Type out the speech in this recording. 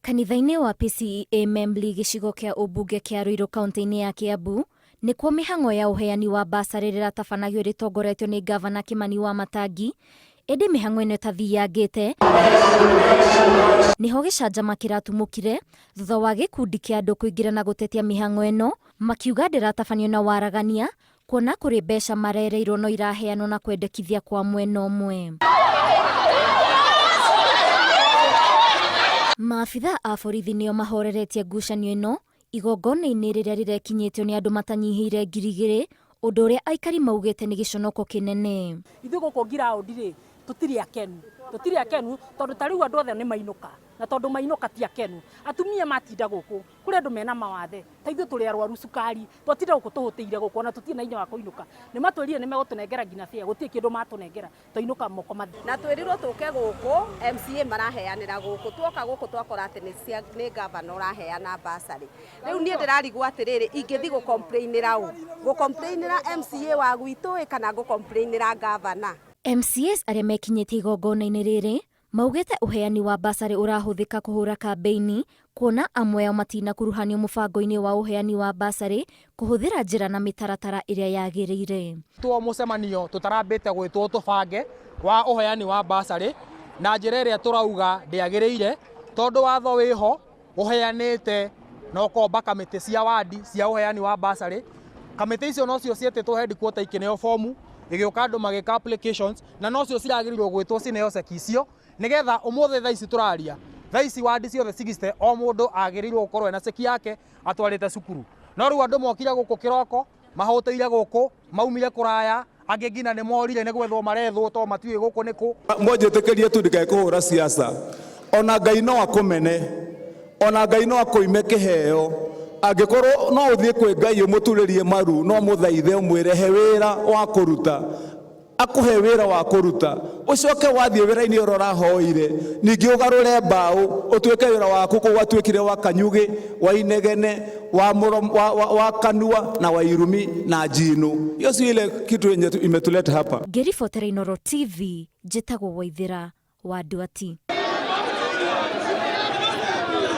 Kanitha-inĩ wa PCEA Membley gĩcigo kĩa ũmbunge kĩa Ruiru kaunti-inĩ ya Kiambu nĩkuo mĩhang'o ya ũheani wa bursary rĩratabanagio rĩtongoretio nĩ ngavana Kimani Wamatangi ĩndĩ mĩhang'o ĩno ĩtathiyangĩte nĩho gĩcanjama kĩratumũkire thutha wa gĩkundi kĩa andũ kũingĩra na gũtetia mĩhang'o ĩno makiuga ndĩratabanio na waragania kuona kũrĩ mbeca marereirwo no iraheanwo na kwendekithia kwa mwena ũmwe. Maabithaa a borithi nĩo mahoreretie ngucanio ĩno igongona-inĩ rĩrĩa rĩrekinyĩtio nĩ andũ matanyihĩire 2000 ũndũ ũrĩa aikari maugĩte nĩ gĩconoko kĩnene. Ithuĩ gũkũ ngiraũndi rĩ, tũtirĩ akenu, tũtirĩ akenu tondũ ta rĩu andũ othe nĩ mainũka, na tondũ mainũka ti akenu. Atumia matinda gũkũ, kũrĩ andũ mena mawathe, ta ithuĩ tũrĩ arwaru cukari, twatinda gũkũ tũhũtĩire gũkũ ona tũtirĩ na hinya wa kũinũka. Nĩ matwĩrire nĩ megũtũnengera nginya fare, gũtirĩ kĩndũ matũnengera, twainũka moko matheri. Na twĩrirwo tũke gũkũ, MCA maraheanĩra gũkũ, tuoka gũkũ twakora atĩ nĩ ngavana ũraheana bursary. Rĩu niĩ ndĩrarigwo atĩrĩrĩ, ingĩthiĩ gũ complain ĩra ũ? Ngũ complain ĩra MCA wa gwitũ ĩ kana ngũ complain ĩra ngavana? MCAs arĩa mekinyĩtie igongona-inĩ rĩrĩ maugĩte ũheani wa bursary ũrahũthĩka kũhũra kambĩini kuona amwe ao matinakuruhanio mũbango-inĩ wa ũheani wa bursary kũhũthĩra njĩra na mĩtaratara ĩrĩa yagĩrĩire. Two mũcemanio tũtarambĩte gwĩtwo tũbange wa ũheani wa bursary na njĩra ĩrĩa tũrauga ndĩagĩrĩire tondũ watho wĩho ũheanĩte na ũkomba kamĩtĩ cia wadi cia ũheani wa bursary. Kamĩtĩ icio nocio cietĩtwo headquarter ikĩneo fomu, igĩũka andũ magĩka applications na nocio ciragĩrĩirwo gwĩtwo cineo ceki icio nĩgetha ũmũthĩ thaa ici tũraria thaa ici wadi ciothe 60 o mũndũ agĩrĩirwo gũkorwo ena ceki yake atwarĩte cukuru. No rĩu andũ mokire gũkũ kĩroko mahũtĩire gũkũ maumire kũraya angĩ nginya nĩ morire nĩ gwethwo marethwo tondũ matiũĩ gũkũ nĩ kũ. Mwanjĩtĩkĩrie tu ndikae kũhũra siasa ona Ngai no akũmene ona Ngai no akũime kĩheo angĩkorwo no ũthiĩ kwĩ Ngai ũmũturĩrie maru no mũthaithe ũmwĩre he wĩra wa kũruta akũhe wĩra wa kũruta ũcoke wathiĩ wĩra-inĩ ũrĩa ũrahoire ningĩ ũgarũre mbaũ ũtuĩke wĩra waku kũu watuĩkire wa kanyugĩ wa inegene wa, mũromo, wa, wa, wa kanua na wa irumi na njino. Hiyo sio ile kitu yenye imetuleta hapa. Ngĩribotera Inooro TV, njĩtagwo Waithĩra wa Nduati.